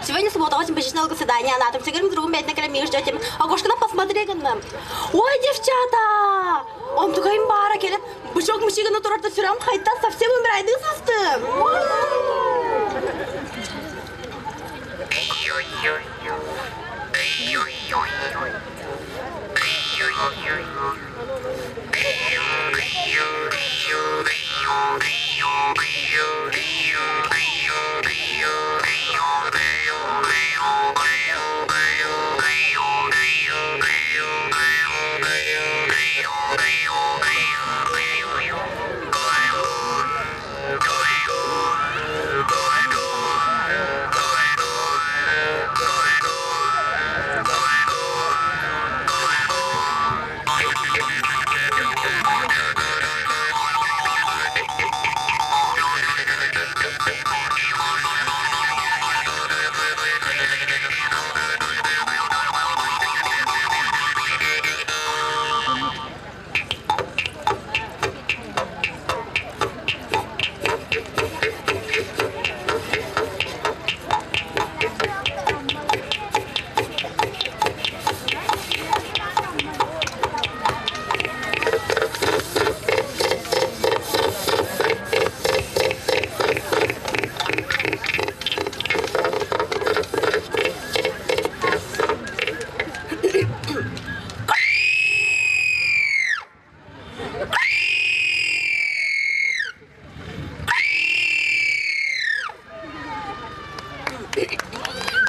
Сегодня суббота, очень посещена свидание, она там все говорим, другом бедно, когда мир ждете. Окошко посмотри гынным. Ой, девчата! Он такой бара келіп, бычок мышигini турарда сүрәм хайта совсем өмір сыстым.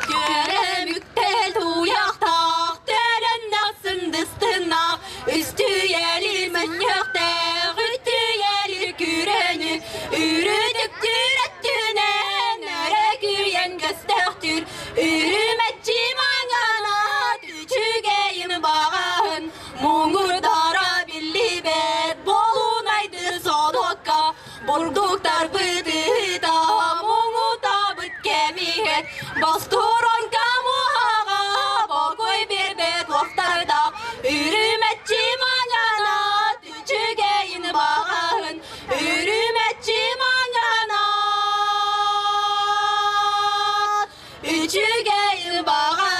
Көрөмүктэл туйахтаах, төлөннөх сындыстынах, үстүйэлир мөнньөхтээх, үтүйэлир күрөнү, үрүтүктүр өттүнэн, өрө күйэн көстөхтүр, үрүмэччи маҥанат, үчүгэйин баҕаһын, муҥурдара биллибэт, болунайды содокка, бурдуктар бытыыта, муҥутабыт кэмиһэ, Бастуронка муһаҕа, бокуй биэрбэт уохтардаах, үрүмэччи маҥанат, үчүгэйин баҕаһын, үрүмэччи маҥанат, үчүгэйин баҕаһын.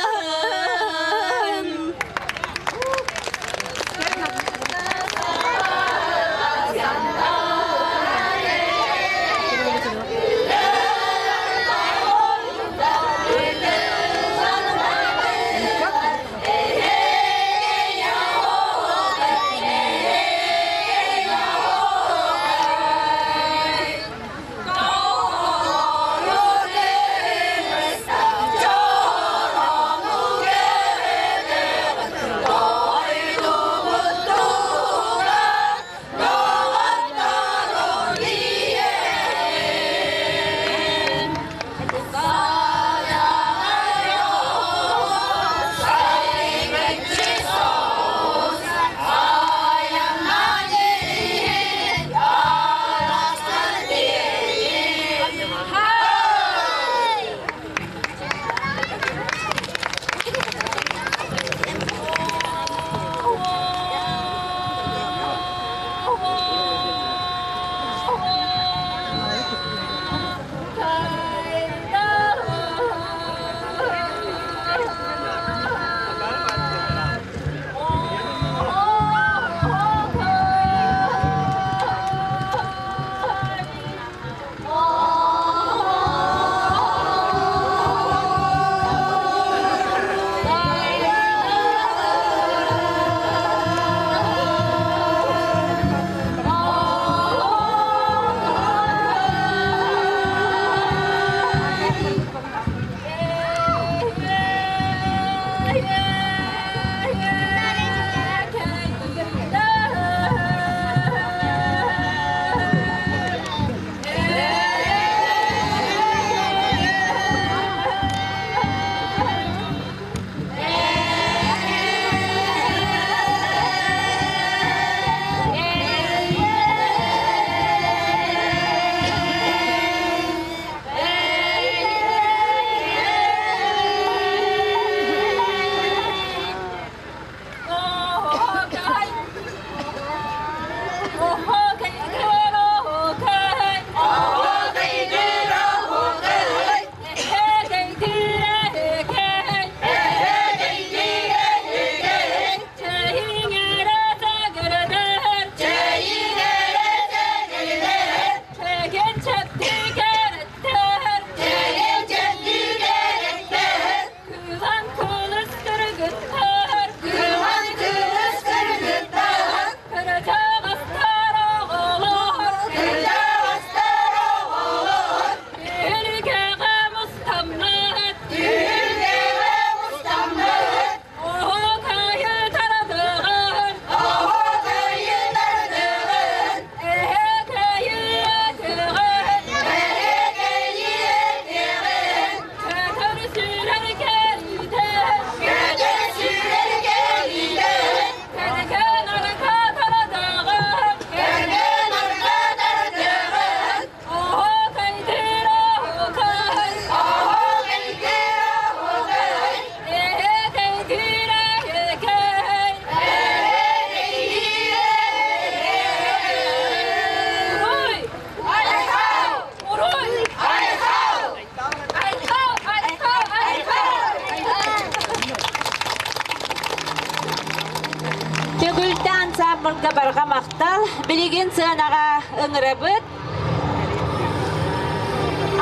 Оҕолорбутга барҕа махтал. Билигин сыанаҕа ыҥырабыт.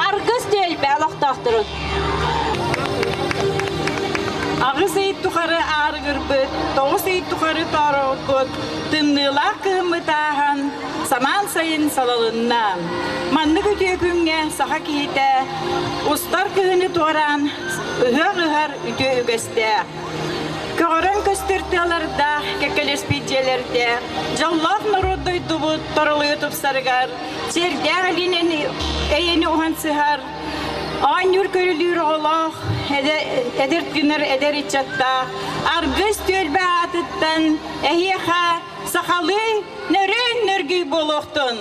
Аргыс түөлбэ олохтоохторун. Аҕыс ый тухары аарыгырбыт, 9 ый тухары тоороорбут, тымныылаах кыһыммыт ааһан, самаан сайын салалынна. Маннык үтүө күҥҥэ саха киһитэ устар кыһыны туораан ыһыах ыһар үтүө үгэстээх. Көҕөрөн көстөр тыалардаах, кэккэлэспит дьиэлэрдээх, дьоллоох норуот дойдубут торолуйу тупсарыгар, сиэрдээх илиинэн эйэни уһансыһар, оонньуур көрүлүүр оҕолоох, эдэр түнэр эдэр ыччаттаах, аргыс түөлбэ аатыттан эһиэхэ сахалыы нөрүөн нөргүй буолуохтун!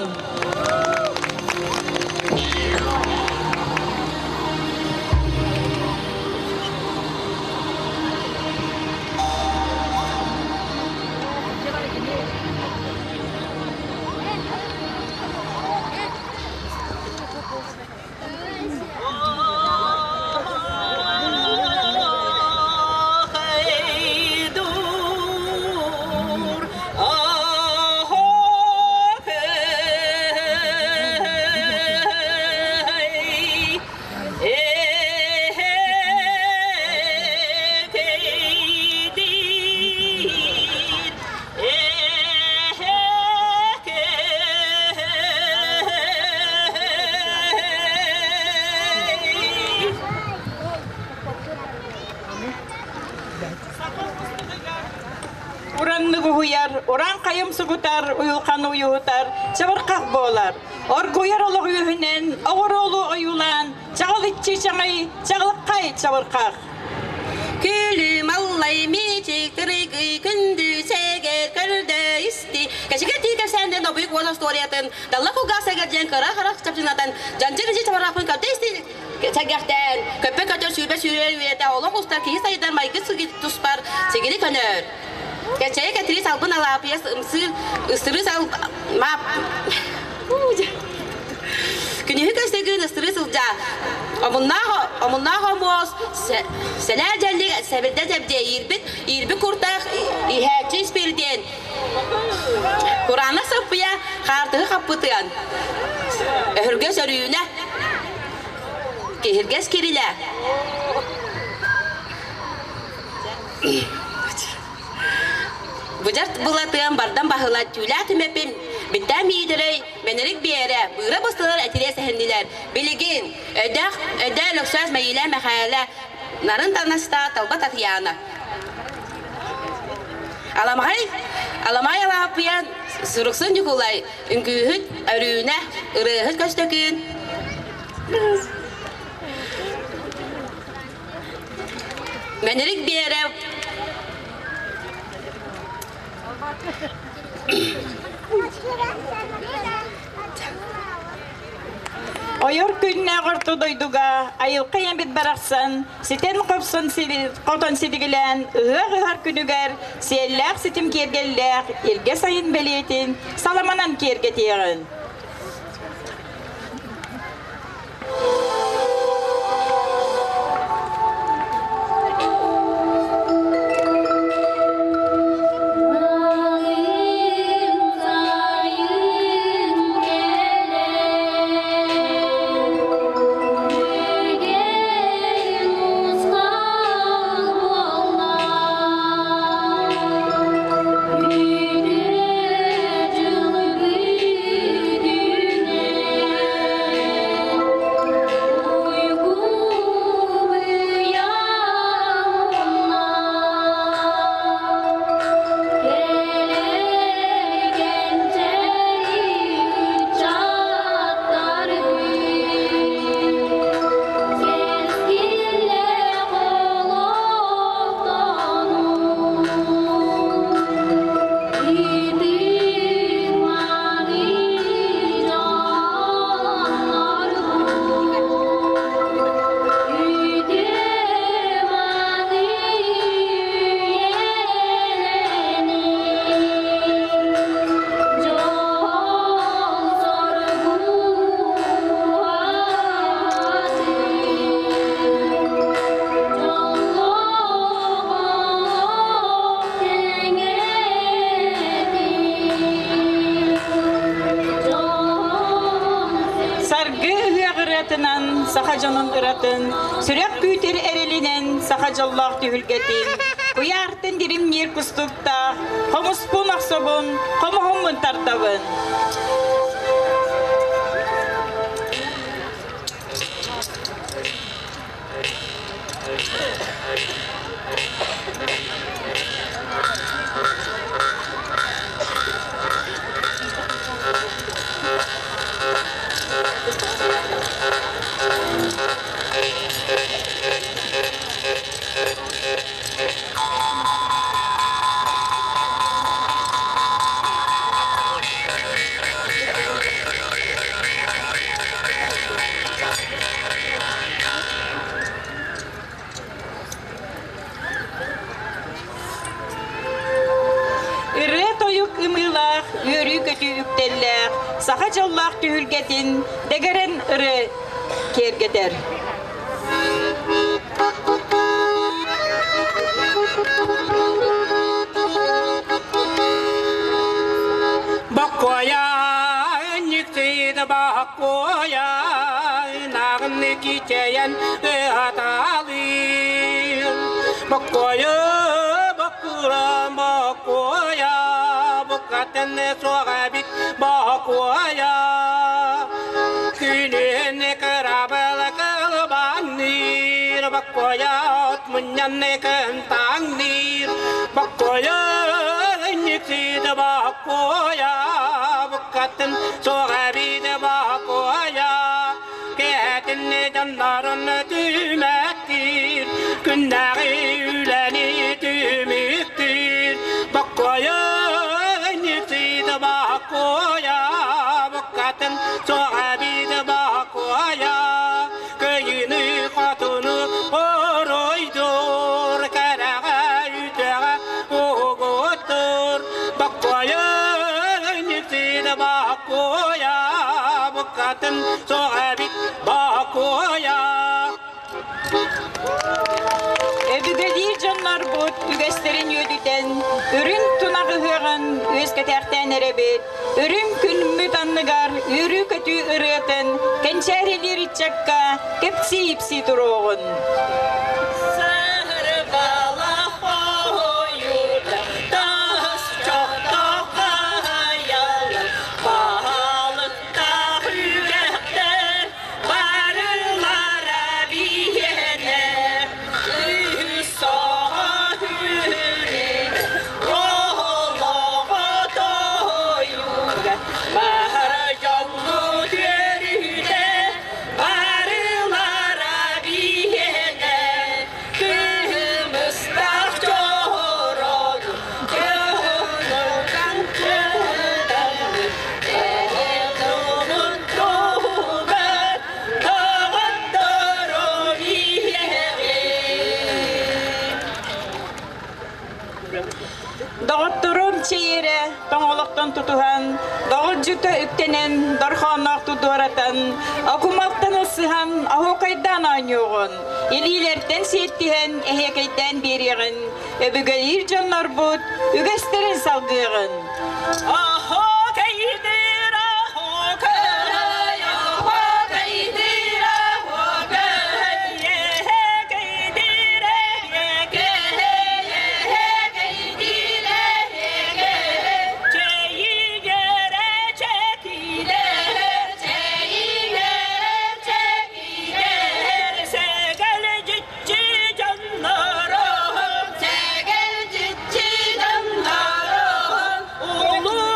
Ураннык уһуйар, уран хайым сугутар, уйулхан уйуһутар, чабырқақ буолар. Оргуйар олох үөһүнэн, оҕуруолу ойуулаан, чаҕыл иччи чаҥай, чаҕылхай чабырқах. Күлүм аллай мичик тырыгый күндү сэгэр көрдө исти. Кэчигэ тии кэпсээнден обуйук уон остуоруйатын далла кулгаах сэгэр диэн кыра харах чапчынатан дьандьыр ичи чабараахпын көрдө исти сэргэхтээн көппө көтөр сүүрбэ сүүрэр үйэтэ олох устар киһи сайдар майгы туспар сигили көнөр. Кэчэйэ кэтири салбын алаапыйа ымсыыр ыстырыы сал маап Күнүһү көстөгүн ыстырыы сылдьа омуннаах омуннаах омуос сэлээ дьэллик сэбирдэ тэбдиэ иирбит иирбит куртах иһээччи испирдиэн кураанах саппыйа хаартыһы хаппытыан өһүргэс өрүүнэ киһиргэс кирилэ Быдьар былатыан бардан баһыла түүлээх түмэппин биттээн миитэрэй мэнэрик биэрэ быыра быстылар этириэс эһиннилэр билигин өйдөөх өйдөө Өлөксөөс Мэйиилээ Мэхээлэ нарын танаста Талба Татьяна Аламаҕай Аламай Алааппыйан Суруксун Ньукулай Үҥкүүһүт Өрүүнэ Ырыаһыт Көстөкүүн Мэнэрик Биэрэ Ойор күннээх орто дойдуга айылҕа ийэбит барахсан ситэн-хопсон хотон силигилээн ыһыах ыһар күнүгэр сиэллээх ситим киэргэллээх илгэ сайын бэлиэтин саламанан киэргэтиэҕин. Саргы ыһыах ырыатынан саха дьонун ыратын, сүрэх күүтэр эрэлинэн саха дьоллоох түһүлгэтин, куйаартан диримниир кустуктаах, хомуспун охсобун, хомуһуммун тардабын. Ырыа-тойук ымыылаах, үөрүү-көтүү үктэллээх, саха дьоллоох түһүлгэтин дэгэрэн ырыа киэргэтэр. Боккуойа, ньыктыйда боккуойа, нааҕынны кичэйэн ыһатаалыыр. Боккуойа, боккура, боккуойа, букатын суох эбит боккуойа. Күнүн кырабыл кылбанныыр, боккуойа от мунньан кынтаҥныыр. Боккуойа, ньыктыйда боккуойа, букатын суох эбит боккуойа. Кэһэтин дьоннорун түмэттиир, күннээҕи үлэни түмүктүүр. Боккуойа, ньыктыйда боккуойа, букатын суох эбит боккуойа. Кыйыны хотуну оройдуур, кэрэҕэ үтүөҕэ угуттуур. Боккуойа, ньыктыйда боккуойа, букатын суох эбит боккуойа. Өбүгэлиир дьоннорбут үгэстэрин үөдүтэн, үрүҥ тунах ыһыаҕын үөскэтээхтээн эрэбит, үрүҥ күммүт анныгар үөрүү-көтүү ырыатын кэнчээрилиир ыччакка кэпсии-ипсии туруоҕун. Доҕотторум чэйэрэ тоҥолохтон тутуһан, доҕордьута үктэнэн, дорхоонноох тутуоратан, окумалтан ылсыһан, оһуокайдаан оонньуоҕун, илиилэртэн сиэттиһэн, эһиэкэйдээн биэриэҕин, өбүгэлиир дьоннорбут үгэстэрин салгыаҕын. Оһуокайдыыр оһуокай, оһуокайдыыр оһуокай, эһэкэйдиир эһиэкэй, эһэкэйдиир эһиэкэй, чэйигэрэ чэкилэр, чэйигэрэ чэкилэр, сэгэлдьиччи дьоннорум, сэгэлдьиччи дьоннорум, улуу.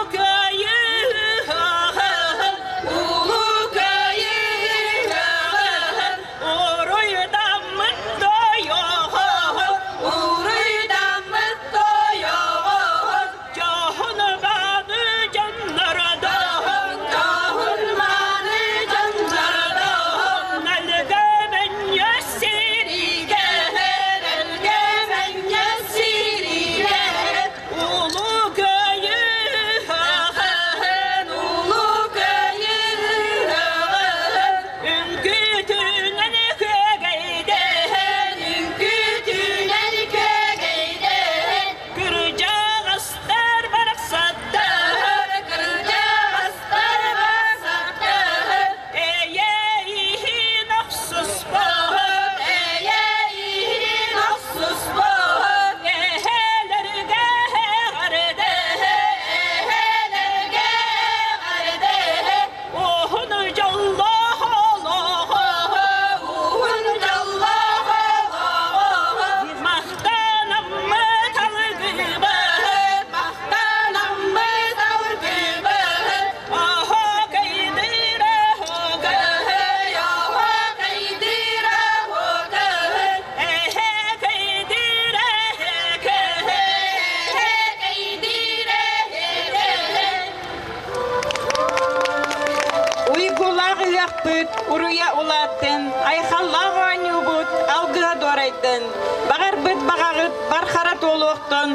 ыһыахпыт уруйа улааттын, айхаллаах оонньуубут алгыһа дуорайдын, баҕарбыт баҕаҕыт бархара туолуохтун,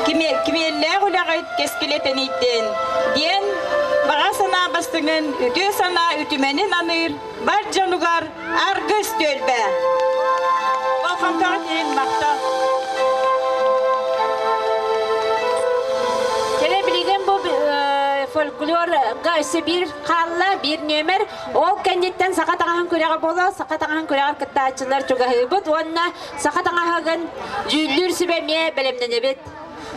кимиэллээх үлэҕит кэскилэ тэнийдин диэн баҕа санаа бастыҥын, үтүө санаа үтүмэнин аныыр бар дьонугар аргыс түөлбэ. Болҕомтоҕут иһин махтал. Кэлэ билигин бу фольклорга өссө биир хаалла, биир нүөмэр. Ол кэнниттэн саха таҥаһын күрэҕэ буолар. Саха таҥаһын күрэҕэр кыттааччылар чугаһыыбыт уонна саха таҥаһыгын дьүүллүүр сүбэ эмиэ бэлэмнэнэбит.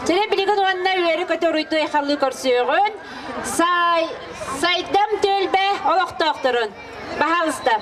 Чэрэ билигин уонна үөрэ-көтө уруйдуу айхаллыы көрсүөҕүн. Сай, сайдам түөлбэ олохтоохторун. Пожалуйста.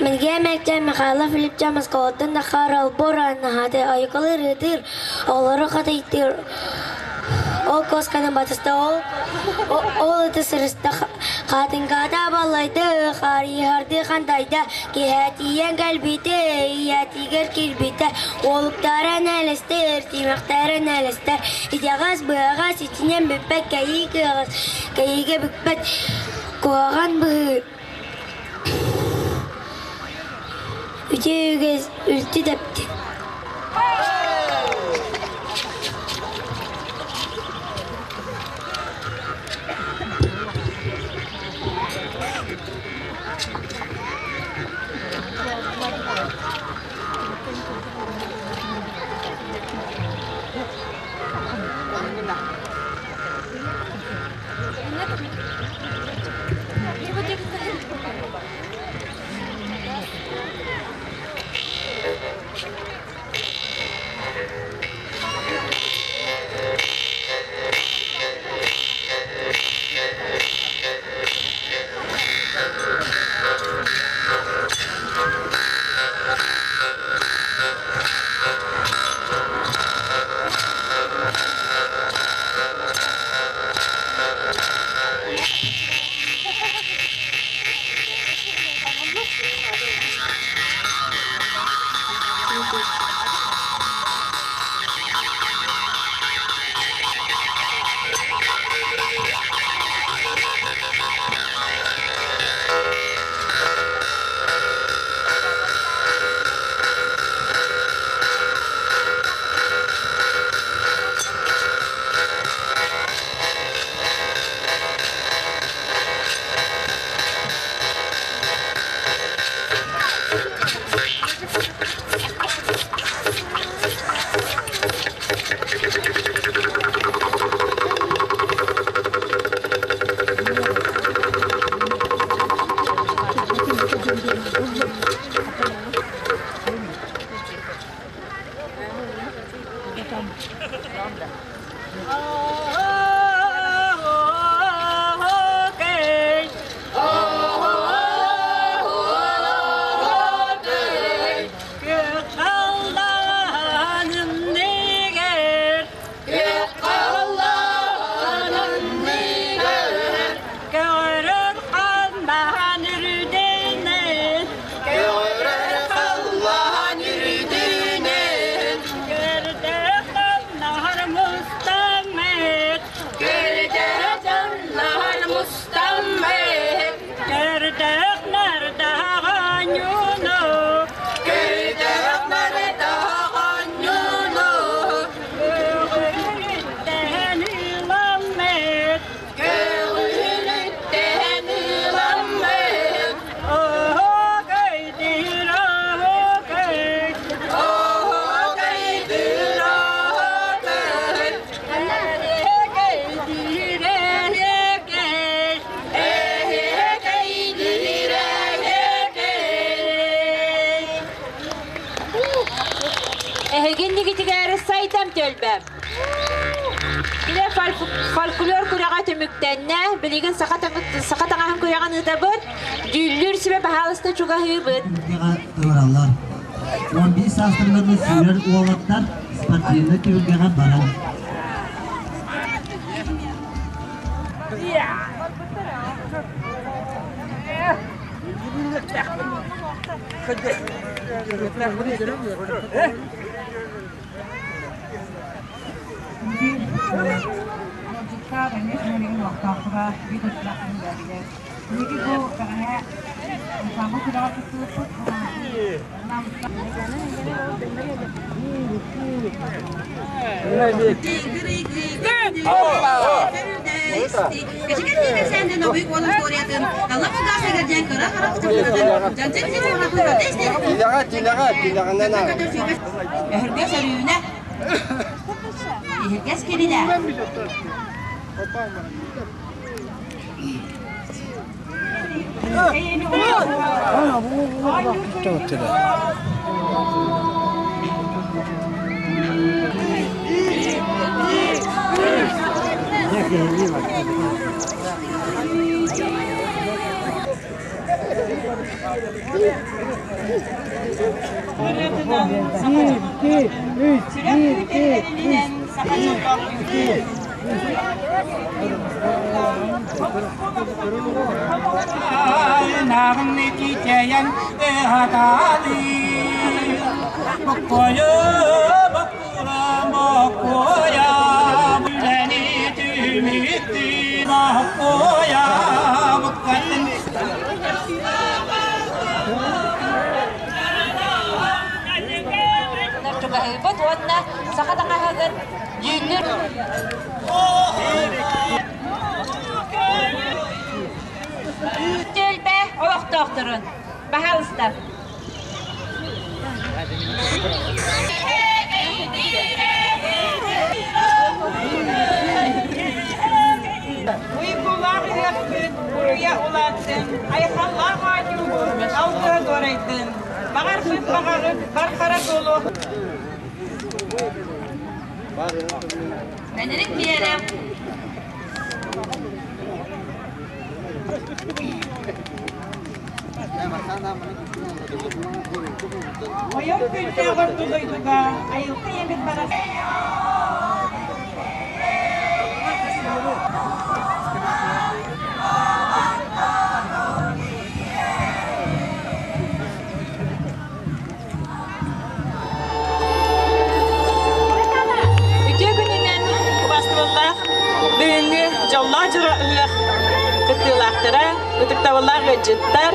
Минге Мэкчэ Михайлов Филипча Москваттан таххар олбуор наһааты ойукалыыр ыытыыр, олору хатыйтыыр ол куосканы батыста ол ол ыты сырыста хаатыҥкаата баллайды харыйыһардыы хантайда киһээтийэн кэлбитэ ийээтигэр киирбитэ уолуктара нэлэстэр тимэхтэрэ нэлэстэр итэҕэс быаҕас итинэн бүппэт кэйии кыаҕас кэйиигэ бүкпэт куһаҕан быһыы Үтүө үгэс үлтү тэптин. Эһигин нигитигэр сайдам төлбө. Биле фольклор күрэҕэ түмүктэннэ. Билигин саха таҥаһын күрэҕин ыытабыт. Дьүүллүүр сүбэ баһаалыста чугаһыыбыт. Туураллар. 11 саастарыгар сүүрэр уолаттар спортивнай түһүлгэҕэ баран. Чугаһыыбыт уонна саха таҥаһыгын дьүүллүүр Түөлбэ олохтоохторун. Баһаалыста. Уйгулаах ыһыахпыт уруйа улааттын, айхаллаах оонньуубут алгыһа дуорайдын. Баҕарбыт баҕаҕыт бархара буолуо. Мэнэрик биэрэ. Ойор күннээх орто дойдуга айылҕа ийэбит барас. Үтүө күнүнэн убастыбыллаах бүгүҥҥү дьоллоох дьоро ыһыах кыттыылаахтара, ытыктабыллаах ыалдьыттар.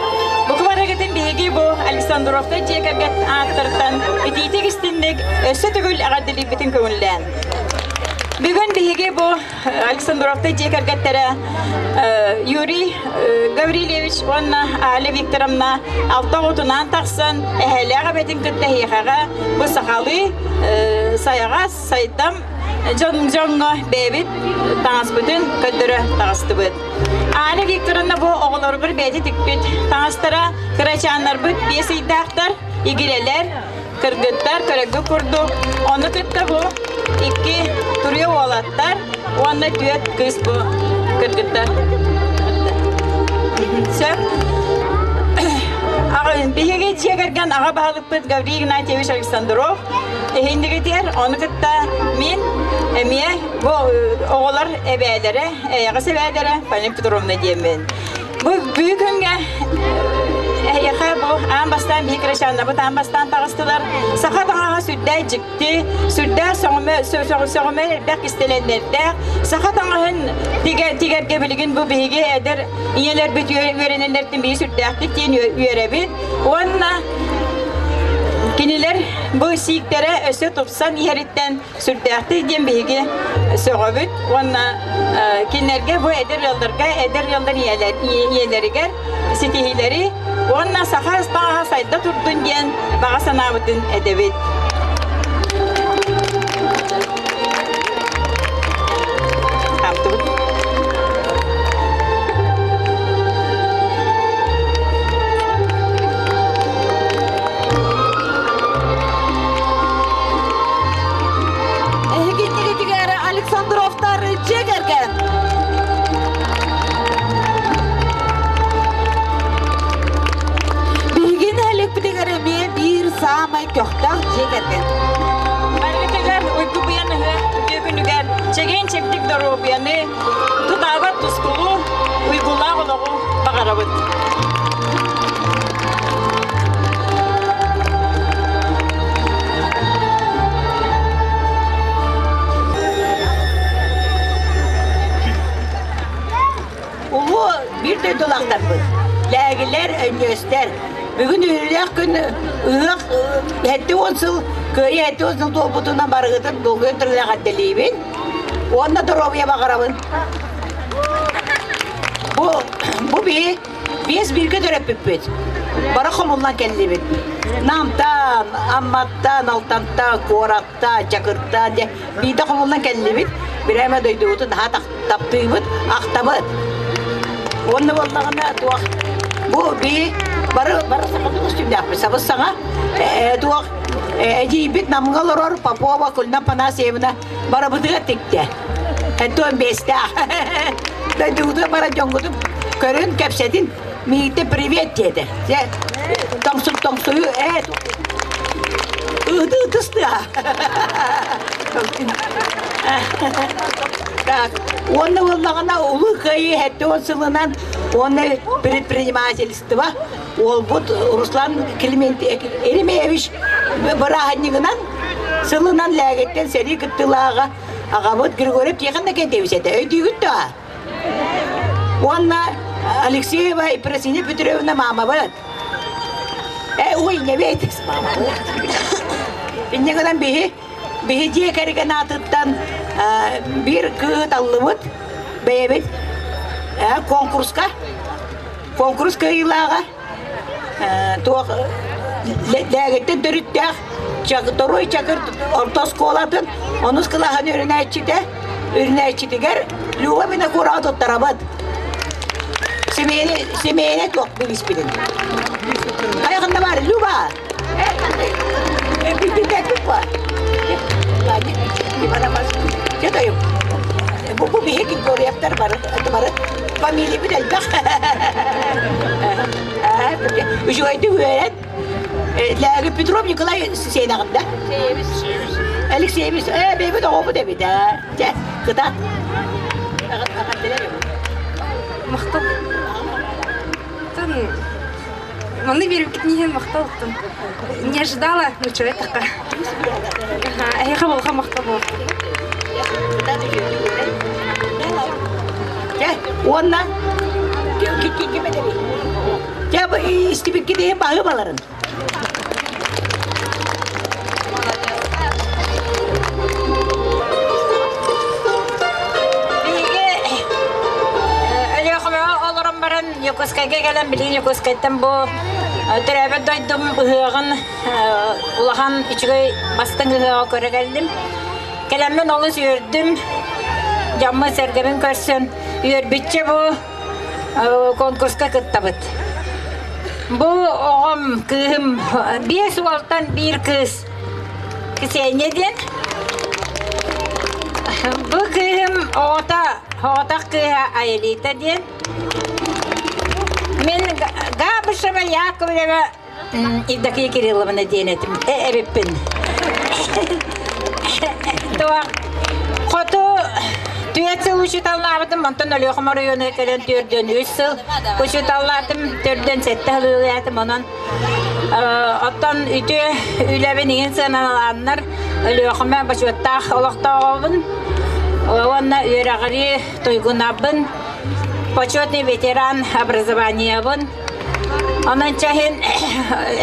Бука барыгытын биһиги бу Александровтар дьиэ кэргэн ааттарыттан итиитик истинник өссө төгүл эҕэрдэлиирбитин көҥүллээн. Бүгүн биһиги бу Александровтар дьиэ кэргэттэрэ Юрий Гаврильевич уонна Аля Викторовна алта оҕотунаан тахсан эһээлээх эбэтин кытта эһиэхэҕэ бу сахалыы сайаҕас сайдам дьон дьоҥҥо бэйэбит таҥаспытын көрдөрө таҕыстыбыт. Аля Викторовна бу оҕолоругар бэйэтэ тикпит таҥастара кырачааннарбыт биэс ыйдаахтар, игирэлэр, кыргыттар көрөггө курдук, ону кытта бу икки туруйа уолаттар уонна түөрт кыыс бу кыргыттар. Сөп. Биһиги дьиэ кэргэн аҕа баһылыкпыт Гаврил Игнатьевич Александров эһиндигитигэр ону кытта мин эмиэ бу оҕолор эбээлэрэ, эйэҕэс эбээлэрэ Полина Петровна диэммин. Бу бүгүҥҥэ эһиэхэ бу аан бастаан биһи кырачааннарбыт аан бастаан таҕыстылар. Саха таҥаһа сүрдээх дьикти, сүрдээх сөҕүмэ сөҕүмэ элбэх кистэлэннэрдээх. Саха таҥаһын тигэргэ билигин бу биһиги эдэр ийэлэрбит үөрэнэллэртэн биһи сүрдээхтик диэн үөрэбит. Уонна кинилэр бу сииктэрэ өссө тупсан иһэриттэн сүрдээхтик диэн биһиги сөҕөбүт уонна кинилэргэ бу эдэр ыалларга эдэр ыаллар ийэлэригэр ситиһиилэри уонна саха таҥаһа сайда турдун диэн баҕа санаабытын этэбит. Саамай көхтөөх дьиэ кэргэн. Барыгытыгар уйгу быйан ыһыах үтүө күнүгэр чэгиэн-чэбдик доруобуйаны, тутаабат тускулу, уйгулаах олоҕу баҕарабыт. Улуу биир дойдулаахтарбыт, лээгилэр, өнньүөстэр. Бүгүн үөрүүлээх күн ыһыах 70 сыл, кыайыы 70 сыл туолбутунан барыгытын долгуйан туран эҕэрдэлиибин уонна доруобуйа баҕарабын. Бу, бу биһи биэс бииргэ төрөппүппүт. Бары хомуллан кэллибит. Намтан, Амматтан, Алтантан, куораттан, Чакыртан диэн биирдэ хомуллан кэллибит. Бирээмэ дойдубутун наһаа таптыыбыт, ахтабыт. Уонна буоллаҕына туох бу би бары бары сахалыы көстүүмнээхпит сабыс саҥа туох эдьиийбит Намҥа олорор Попова Кульна Панасьевна барыбытыгар тиктэ. Антон биэстээх. Дойдугутугар баран дьоҥҥутун көрүн, кэпсэтин, миигиттэн привет диэтэ. Тоҥсук тоҥсуйу ээ ыты ытыстыа. Так, уонна буоллаҕына Улуу Кыайыы 70 сылынан уонна предпринимательство уолбут Руслан Климентьевич бырааһынньыгынан сылынан Лээгиттэн сэрии кыттыылааҕа аҕабыт Григорий Тихон Накентьевич этэ. Өйдүүгүт дуо? Уонна Алексеева Ефросинья Петровна маамабыт. Э, ой, не бейтесь, маамабыт. Инньэ гынан биһи Биһи дьиэ кэргэн аатыттан биир кыыһы таллыбыт, бэйэбит конкурска, конкурс кыайыылааҕа туох Лээгиттэн төрүттээх Торуй Чакыр орто оскуолатын онус кылааһын үөрэнээччитэ, үөрэнээччитигэр Люба Винокурова туттарабыт. Семейне, семейне туох билиспитин. Хайаҕында бар, Люба! Бу биһи Григорьевтар бары, бары фамилиябыт элбэх. Үчүгэйдик үөрэн. Лээги Петров Николай сиэнэҕинда. Алексеевич, ээ, бэйбит оҕобут эбит ээ. Чэ, кытаат. Махтал. Манны биэрбиккитин иһин махтал оттон. Не ожидала, ну что это такая. Эһиэхэ болха махтал буол. Дьэ, уонна ким этэбий? Дьэ, истибиккит иһин баһыыбаларын. Биһиги Өлүөхүмэҕэ олорон баран Якутскайга кэлэн билигин Якутскайтан бу төрөөбүт дойдум ыһыаҕын улахан үчүгэй бастыҥ ыһыаҕы көрө кэллим. Кэлэммин олус үөрдүм. Дьоммун-сэргэбин көрсөн үөрбүччэ бу конкурска кыттабыт. Бу оҕом, кыыһым биэс уолтан биир кыыс Ксения диэн. Бу кыыһым оҕото, оҕотох кыыһа Аэлита диэн. Мин Габышева Яковлева Евдокия Кирилловна диэн этим, эбиппин. Хоту түөрт сыл учууталлаабытым, онтон Өлүөхүм оройуонугар кэлэн түөрдүөн үс сыл учууталлаатым, төрдүөн сэттэ сыл үлэлээтим, онон оттон үтүө үлэбин иҥин сыаналааннар Өлүөхүмэ бочуоттаах олохтооҕобун уонна үөрэҕирии туйгунабын, почетный ветеран образованиебын. Онон чаһын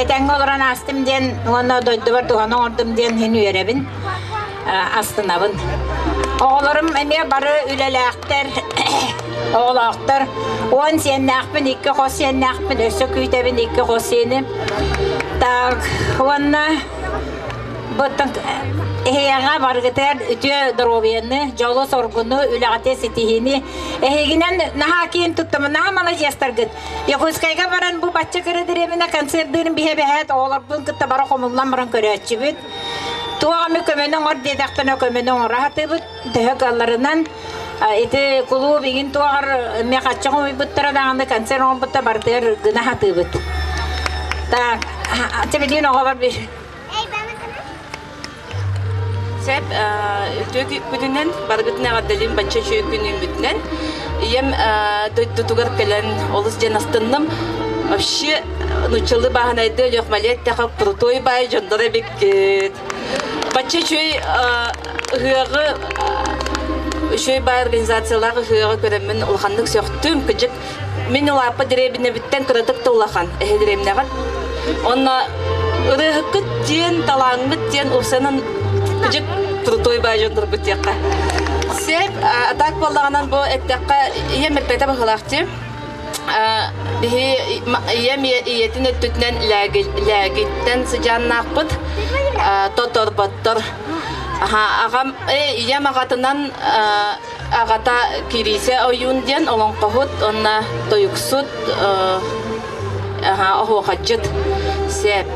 этэҥҥэ олорон аастым диэн уонна дойдубар туһаны оҥордум диэн иһин үөрэбин, астынабын. Оҕолорум эмиэ бары үлэлээхтэр, оҕолоохтор. 10 сиэннээхпин, икки хос сиэннээхпин, өссө күүтэбин икки хос сиэни. Так, уонна Быттан эһиэҕэ барыгытыгар үтүө доруобуйаны, дьолу-соргуну, үлэҕитэ ситиһиини эһигинэн наһаа киэн туттамын, наһаа маладьыастаргыт. Якутскайга баран бу бачча кыра дэриэбинэ концердыырын биһэ бэһээт оҕолорбун кытта бары хомуллан баран көрөөччүбүт. Туох эмэ көмөнү оҥор диэтэхтэринэ көмөнү оҥоро сатыыбыт. Төһө кыалларынан ити кулууп игин туоҕар эмиэ хачча хомуйбуттара даҕаны концерт оҥорбуттар барытыгар гына сатыыбыт. Так, чэ билигин оҕолор Сеп үтүө күнүнэн барыгытын эҕэрдэлиим бачча үчүгэй күнүүммүтүнэн. Ийэм дойдутугар кэлэн олус диэн астынным. Вообще нуччалыы бааһынайды Лехмале эттэхэ крутой баай дьоннор эбиккит. Бачча үчүгэй ыһыаҕы үчүгэй баай организациялаах ыһыаҕы көрөммүн улаханнык сөхтүм. Кыдьык мин улааппыт дэриэбинэбиттэн кыратык да улахан эһи дэриэбинэҕит. Онно ырыаһыккыт диэн, талааҥҥыт диэн уопсайынан кыдьык крутой баай дьоннорбут диэххэ. Сеп, атак буоллаҕынан бу эттэххэ ийэм эппэтэ быһыылаах дии. Биһи ийэм ийэтин өттүтүнэн лээгиттэн сыдьааннаахпыт, тоторботтор. Аҕам ийэм аҕатынан аҕата Кириисэ ойуун диэн олоҥхоһут уонна тойуксут оһуохайдьыт сээп.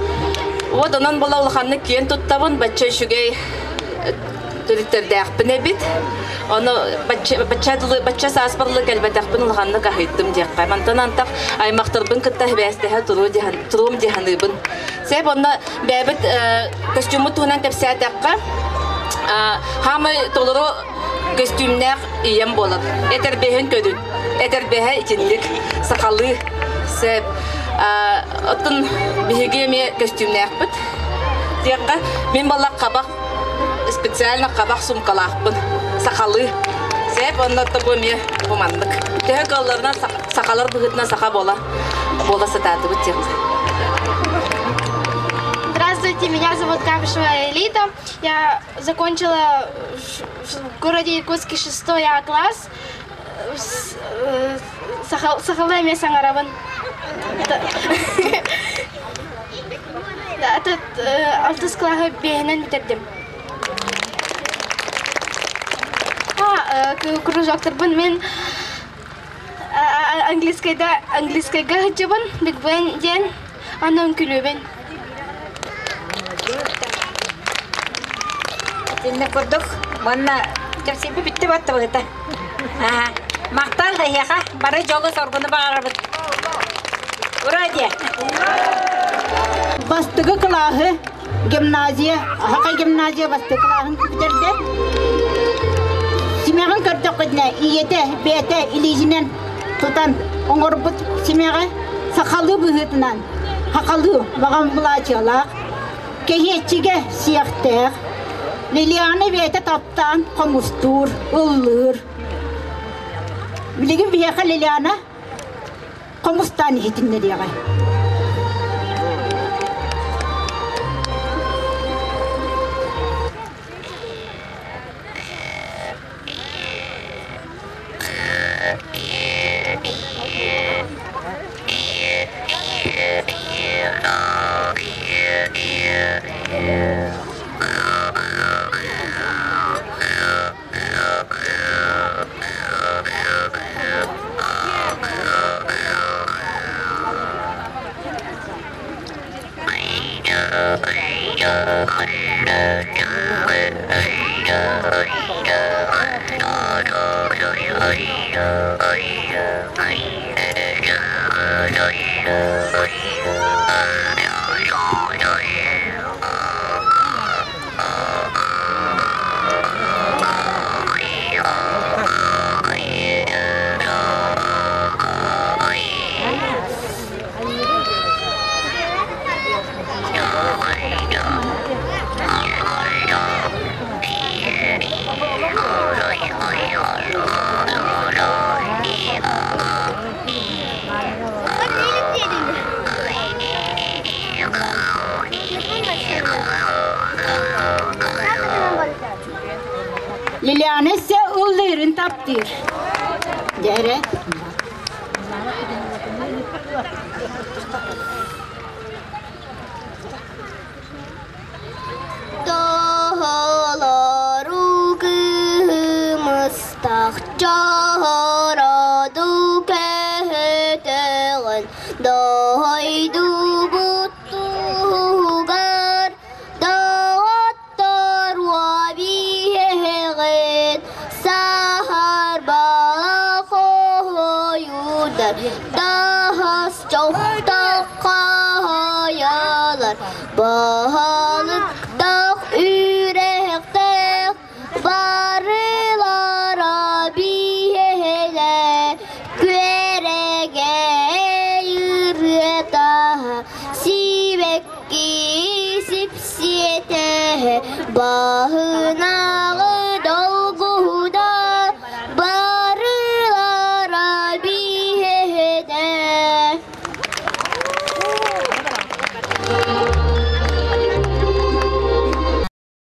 Вот онон була улаханнык киэн туттабын, бачча үчүгэй төрүттэрдээхпин эбит. Ону бачча бачча сааспар кэлбэтэхпин улаханнык аһыйдым диэххэ. Мантан антах аймахтарбын кытта сибээстэһэ туруум дьаһаныыбын. Сээп онно бэйэбит костюммут туһунан кэпсээтэххэ, хаамай толору көстүүмнээх ийэм буолар. Этэрбэһин көрүн. Этэрбэһэ итинник сахалыы. Сөп. Оттон биһиги эмиэ көстүүмнээхпит. Диэххэ, мин баллах хабах специально хабах сумкалаахпын. Сахалыы. Сөп, онно бу эмиэ бу маннык. Төһө кыалларынан сахалар быһыытынан саха буола буола сатаатыбыт диэххэ. Здравствуйте, меня зовут Кабышева Элита. Я закончила в городе Якутске шестой А класс. Сахалыы эмиэ саҥарабын. Этот алтыс кылааһы биэһинэн бүтэрдим. Кружоктарбын мин английскайда английскайга сылдьабын, Big Ben диэн, аны үҥкүлүүбүн. Итиннэ курдук уонна кэпсиирбит бүттэ баттыбыта. Махтал эһиэхэ бары дьолу-соргуну баҕарабыт. Ура диэ! Бастакы кылааһы гимназия, Хахай гимназия бастакы кылааһын бүтэрдэ. Симэҕин көрдөххүтүнэ ийэтэ, бэйэтэ илиитинэн тутан оҥорбут симэҕэ сахалыы быһыытынан хахалыы баҕам былаачыалаах, кэһиэччигэ сиэхтээх, Лилиана бэйэтэ таптаан хомустуур, ыллыыр. Билигин биһиэхэ Лилиана хомустаан иһитиннэриэҕэ. Лилиана өссө ыллыырын таптыыр. Дьэ Тоһолору кыһымыстах чоһороду көһөтөҕүн дойдубут туһугар доҕоттор биһэҕит саһарбах хоһуйудар тахас чохтох хаһайалар баһалыктах үрэхтэр. Сибэкки сипсиэтэ.